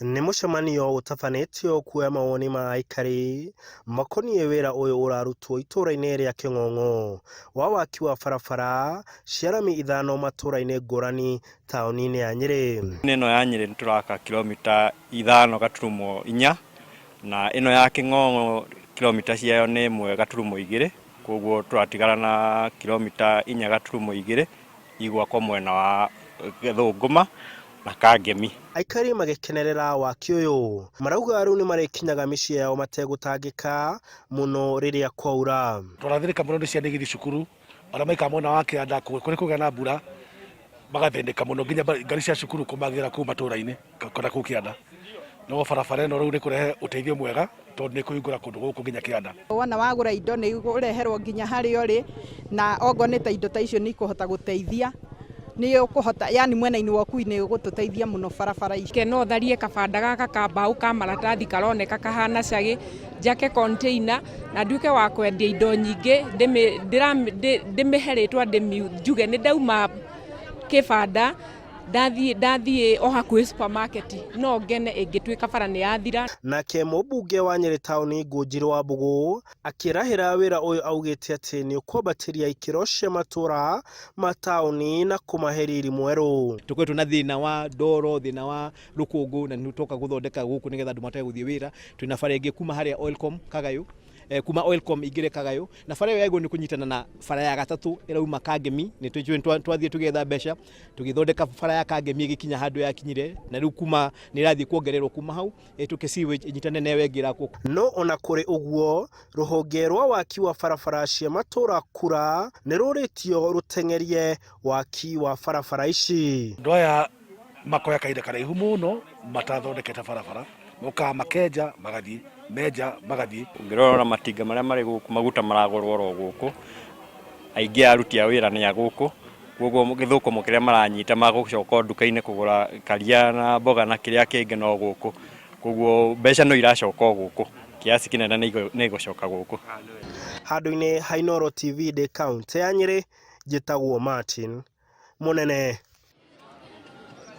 Nĩ mũcemanio ũtabanĩtio kuoya mawoni ma aikari makoniĩ wĩra ũyũ ũrarutwo itũra-inĩ rĩa Kĩng'ong'o wa waki wa barabara cia rami ithano matũra-inĩ ngũrani taũni-inĩ ya Nyĩrĩ. Ĩno ya Nyĩrĩ nĩ tũraka kilomita 5.4 na ĩno ya Kĩng'ong'o kilomita ciayo nĩ 1.2, koguo tũratigara na kilomita 4.2 igwakwo mwena wa Gĩthũngũma na Kangemi. Aikari magĩkenerera waki ũyũ marauga rĩu nĩ marĩkinyaga mĩciĩ yao mategũtangĩka mũno rĩrĩa kwaura. Tũrathĩnĩka mũno nĩ ciana igĩthiĩ cukuru, arĩa maikaraga mwena wa kĩanda kũrĩa kũgĩa na mbura magathĩnĩka mũno nginya ngari cia cukuru kũmagĩra kũu matũra-inĩ kana kũu kĩanda. No barabara ĩno rĩu nĩ kũrehe ũteithio mwega tondũ nĩ kũhingũra kũndũ gũkũ nginya kĩanda. Wona wagũra indo nĩ ũreherwo nginya harĩa ũrĩ, na okorwo nĩ ta indo ta icio nĩ ikũhota gũteithia, nĩ ũkũhota yani mwena-inĩ wa ũkui nĩ ũgũtũteithia mũno barabara ici. No tharie kabanda gaka ka mbaũ ka maratathi karoneka kahana cagĩ, njake container na nduĩke wa kwendia indo nyingĩ, ndĩmĩhe rĩtwa njuge nĩ ndauma kĩbanda ndathiĩ ndathiĩ o hakuhĩ supermarket no ngene ĩngĩtuĩka bara nĩ yathira. Nake mũmbunge wa Nyĩrĩ taũni Ngũnjiri wa Mbũgũ akĩrahĩra wĩra ũyũ augĩte atĩ nĩ ũkwambatĩria ikĩro cia matũra ma taũni na kũmahe riri mwerũ. Tũkoretwo na thĩna wa ndoro, thĩna wa rũkũngũ, na nĩ twoka gũthondeka gũkũ nĩgetha andũ mahote gũthiĩ wĩra. Twĩna bara ĩngĩ kuma harĩa Oilcom Kagayũ, kuma Oilcom ingĩre Kagayũ, na bara ĩyo yagĩrĩirwo nĩ kũnyitana na bara ya gatatũ ĩrauma Kangemi. Nĩ twathiĩ tũgĩetha mbeca tũgĩthondeka bara ya Kangemi ĩgĩkinya handũ yakinyire, na rĩu kuma nĩ ĩrathiĩ kuongererwo kuma hau ĩtuĩke sewage ĩnyitane na ĩyo ĩngĩ ĩrakwo. No ona kũrĩ ũguo, rũhonge rwa waki wa barabara cia matũra KURA nĩ rũrĩtio rũteng'erie waki wa barabara ici. Andũ aya makoya kahinda karaihu mũno matathondekete barabara, mokaga makenja magathiĩ, menja magathiĩ. Ũngĩrora matinga marĩa marĩ gũkũ, maguta maragũrwo oro gũkũ, aingĩ a aruti a wĩra nĩ a gũkũ, koguo gĩthũkũmo kĩrĩa maranyita magũcoka o nduka-inĩ kũgũra karia na mboga na kĩrĩa kĩngĩ no gũkũ, koguo mbeca no iracoka o gũkũ, kiasi kĩnene nĩ igũcoka gũkũ. Handũ-inĩ ha Inooro TV ndĩ kaũntĩ ya Nyĩrĩ, njĩtagwo Martin Mũnene.